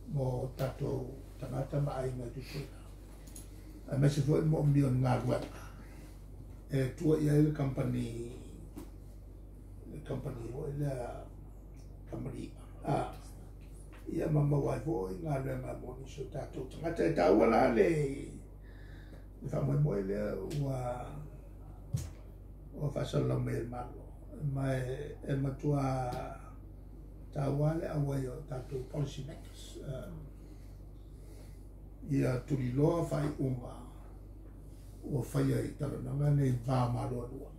Mo tatou tagata ma aiga i Tutuila, aemaise foi le moomia o ni galuega e tua i ai le kamupani, le kamupani foi lea kamupani i'a, ia ma maua ai foi galuega mo nisi o tatou tagata. E taua la le faamoemoe lea ua faasalalau mai e le Malo, ma e matua taua le auai o tatou policy makers ia tuliloa faaiuga ua faia i talanoaga nei va Malo e lua.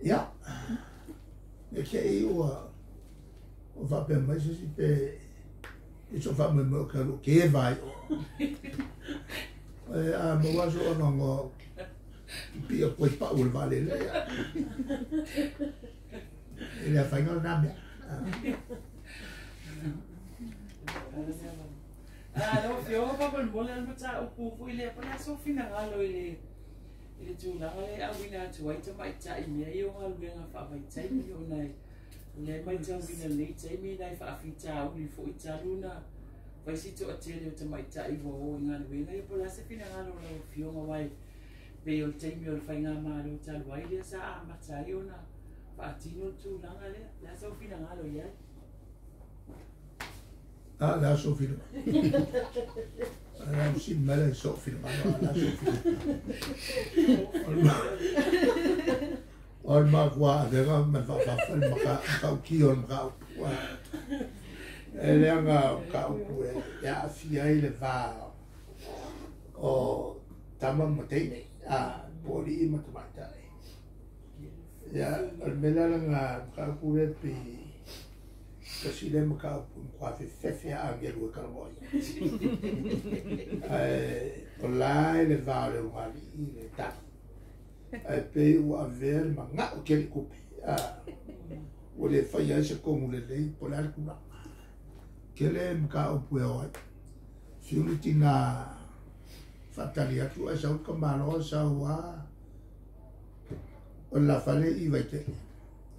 Ia, ne i te i ua faapea mai se isi pe i so faamoemoe o ke alu o ke vai o. A maua so avanoa pia koe pau o le vaalele ia. E le afaina lena mea. Lau Afioga faamolemole o le mataupu foi lea, po o le a sou finagalo i le tulaga lea e auina atu ai tamaitai i mea ia o galuega faavaitaimi, ona o lea e matauina i lenei taimi nai faafitauli foi talu ona fai si toatele o tamaitai ua o i galuega ia, po o le a se finagalo o lau Afioga, aua e pei o le taimi o le faigamalo talu ai lea sa amata ai ona faatino le tulaga lea. O le a sou finagalo i ai? A, le a sou finagalo. A, si mele i sou finagalo, a le a sou finagalo. O le matua avega ma le faafafa le matautia o le mataupu. E leaga o mataupu e aafia ai le va o tama ma teine, po o alii ma tamaitai. Ia, o le mea la lena mataupu lea pei tasi lea mataupu e matua fefefe lava agelu e talanoa i ai. Ae o la e le va o le ulugalii le tali. Ae pei ua avea le manao tele i tupe. Ua le faia ai se tonu lelei po o le a le tulaga. Tele mataupu e o ai. Fiu le tina faatali atu ae sau le tamaloa sau lava o le lafale i Vaitele.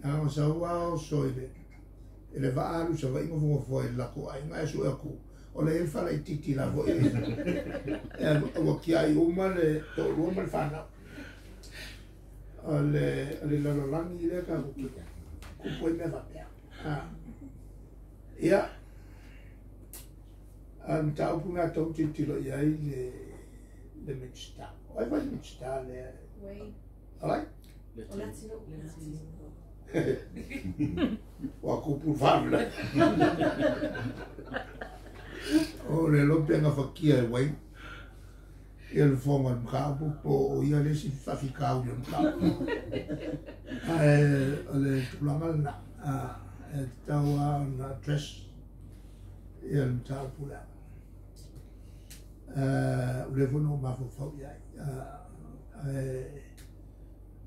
A o sau lava oso i le vaa alu i Savaii nofonofo ai i le latou aiga ae sue atu o la e i ai le fale itiiti la foi ua tiai uma le toalua ma le fanau. O le lalolagi lea tatou te tupu ai mea faapea. Ia, a o le mataupu lena e tatau ona tilotilo i ai le Minisita. O ai foi le Minisita lea? Wayne. O ai? O Leatinuu. Ua tupu le faalavelave. O le iloa pe gafatia e Wayne ia le fofoga o le mataupu po o ia le isi faafitauli o le mataupu. Ae o le tulaga lena, e tatau lava ona address ia le mataupu lea. Ua leva foi ona ou mafaufau i ai. Ae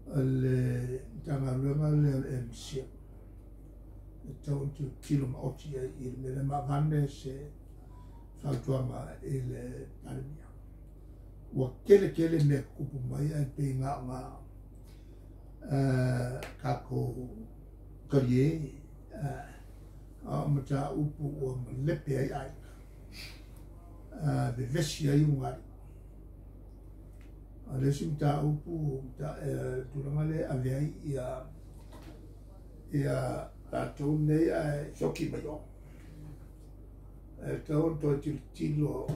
o le Matagaluega lea o le MCIL e tatau ona tilotilo maoti i ai i le mea lea ma avane se fautuaga i le Palemia. Ua tele tele mea tutupu mai ae pei na ona tatou talie a o mataupu ua malepe ai aiga, vevesi ai ulugalii. O le isi mataupu tulaga lea e ave ai ia tatou nei ae feoki mai o. E tatau ona toe tilotilo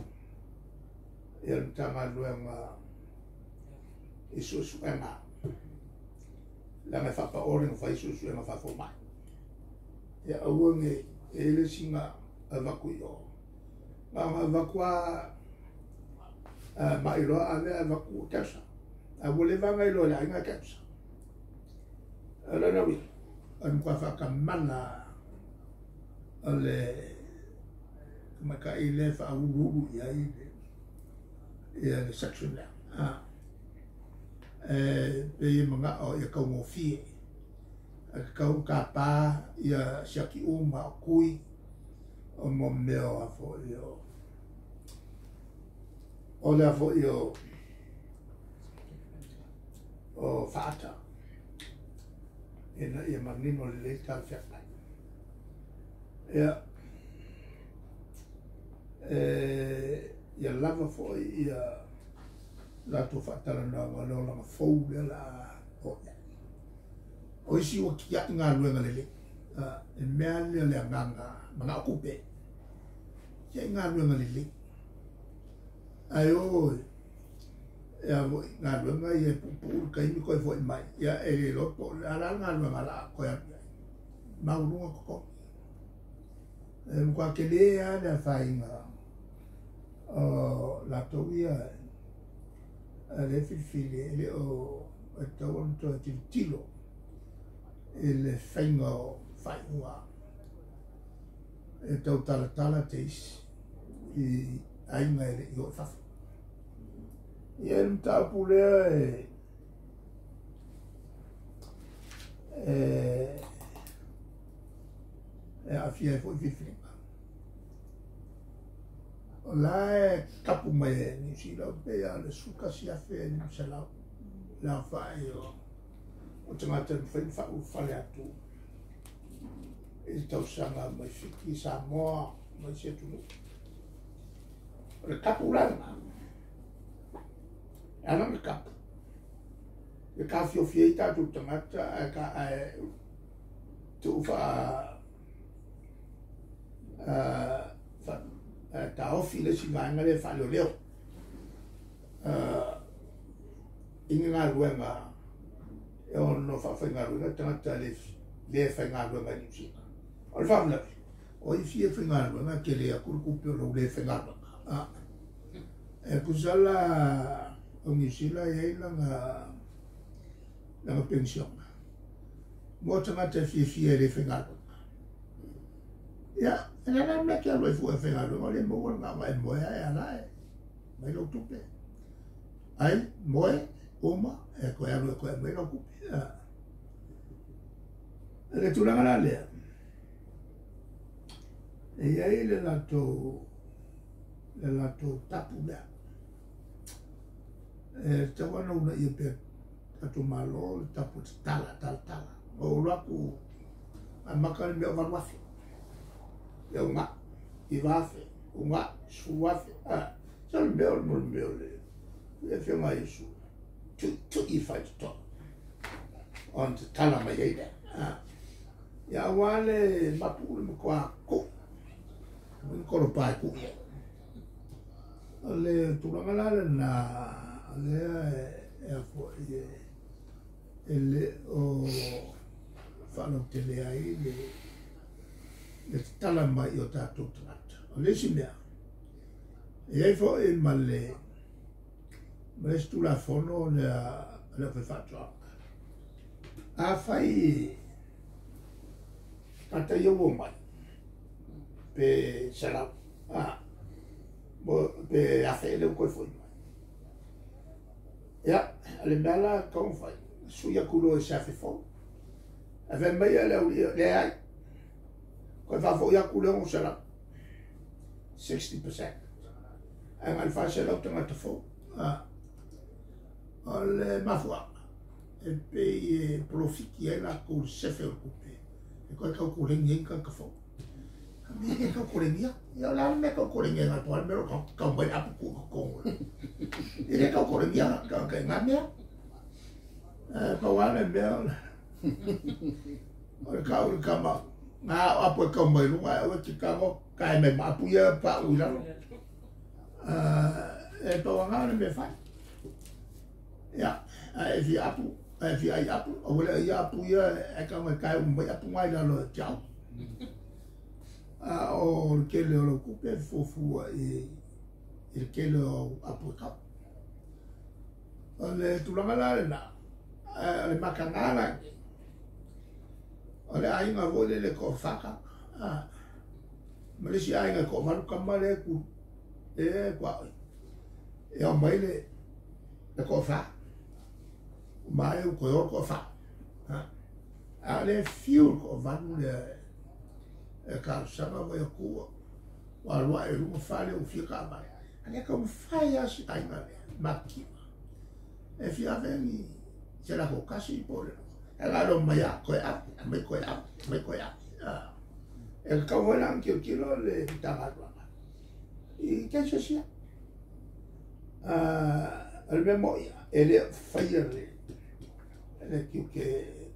ia le Matagaluega i suesuega, leaga e faapaole na fai suesuega faafomai. Ia aua ne i e i ai le isi na avatu i o. Na ona avatu lava mai loa ave ae avatu cancer. Ae ua leva ona iloa e le aiga e cancer. O lona uiga, o le matua faatamala o le tamaitai lea e faauluulu i ai ia le section lea. E pei e manao ia taugofie. Ae tatau ona tapa ia siaki uma o tui o mo mea o a foi o le a foi o faata ina ia manino lelei talafeagai. Ia, E ia lava fo'i ia latou faatalanoaga le olaga fou lea la o i ai. O isi ua tia'i galuega lelei, e mea lea o le agaga manao tupe, tia'i galuega lelei. Ae o e a fo'i galuega ia e puupuu le taimi toe fo'i mai, ia e le iloa po o le a la le galuega o le a toe alu i ai, maualuga totogi. E matua telē lava le afaina o latou ia lea e filifili e le o e tatau ona toe tilotilo i le faiga o faaiuga e tautalatala teisi i aiga e le i o i fafo. Ia le mataupu lea e aafia ai foi filifiliga. O la e tapu mai e Niu Sila pei lava o le 11,500 le aofai o tagata e mafai ona faaulufale atu i le tausaga mai Fiti, Samoa ma isi atunuu. O le tapu la lena, e ala ona tapu, e taofiofi ai tatou tagata ae tuu taofi le isi vaega lea e faaleoleo i ni galuega e ono faafaigaluega tagata le faigaluega i Niu Sila. O le faalavelave, o ai e fia faigaluega e tele atu le tupe o lou le faigaluega. E tusa la o Niu Sila e i ai lana penisione mo tagata e fiafia e le faigaluega. Ia, e le la mea te alu ai fua e faigaluega, o le maua le gaga e moe ae ala e mai lau tupe. Ai, moe, uma, e toe alu e toe aumai lau tupe. Le tulaga la lea, e i ai le latou tapu lea. E tatau ona uunaia pea tatou Malo le tapu tatala, talatala. O ou atu amata le mea o 8,000. Ia uga, 9,000, uga, 10,000. Sa le mea o le mea o le afioga a Iesu. Tuitui i faitotoa. Ona tatala mai ai lea. Ia aua le mapu le matua kuu. Ni kolopa e kuu ia. O le tulaga la lena lea e afo'i e le o faalautele ai le tatala mai o tatou tagata. O le isi mea, e i ai fo'i ma le isi tulafono lea le aufaifaatoaga. Afai tagata ia ua omai pe 100, pe 1,000 lea ua toe foi mai. Ia, o le mea la tatau ona fai, sui atu loa i se 1,000 fou. Ae fai mai le aualii, leai, toe faafoi atu le 600, 60%. Ae na o le 400 tagata fou. O le mafuaaga, e pei e polofiti ai latou le sefe o le tupe, e toe taukolegi ai tagata fou. A mea e taukolegia, ia o le a le mea taukolegia ai po o le mea o tau mai le apu tuu i totonu. E le taukolegia tagata i ngā mea. Pau lava le mea o le kau le kama, ngā o apu e kau mai lunga e oe te tango, ka e mai ma apu ia pa ui lalo. E pau ngā le mea fai. Ia, e fia apu, e fia ai apu, o wale ia apu ia e kau ngai kai umai apu ngai lalo e tiau. O le kele o lau kupe fuafua i le kele o apu e kau. O le tulaga la lena, o le makanga la, o le aiga foi lele ko whaka. Ma le isi aiga ko valu kama le ku, e kua oi. E o mai le ko wha. O mai o koe o ko wha. A le fiu ko valu le e karusaga vai o kua. Wa lua e runga whale o fia ka mai. A le ka mwhai a si aiga le, makima. E fia vengi, se la ko kasi po le. E la lo mai a koe api, mai koe api, mai koe api. E kau hoi lang kio kilo le tangaruanga. I taisi. O le mea mo'i e le faia le tiute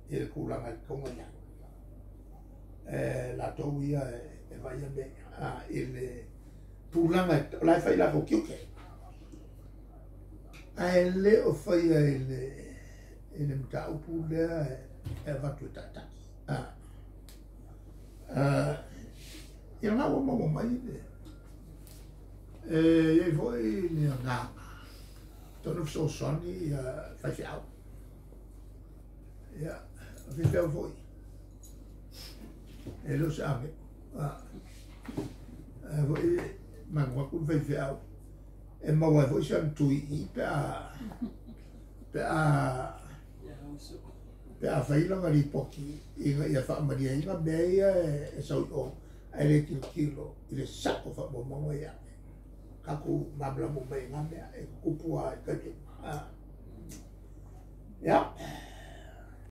i le tulaga e tatau ona i ai. E latou ia e vaaia mea i le tulaga o la e fai latou tiute. Ae le o faia i le mataupu lea e avatu e taitai. Ia lena ua maua mai le e iai foi le agaga tonu fesoasoani ia faifeau. Ia, faifeau foi e le o se ave. Ae foi magu atu le faifeau e maua ai foi si ana tui i pe a fai lana lipoti ina ia faamalieina mea ia e sau i o ae le tilotilo i le sa'o o faamaumauga ia. Tatou malamalama uma i na mea e tutupu lava i taimi.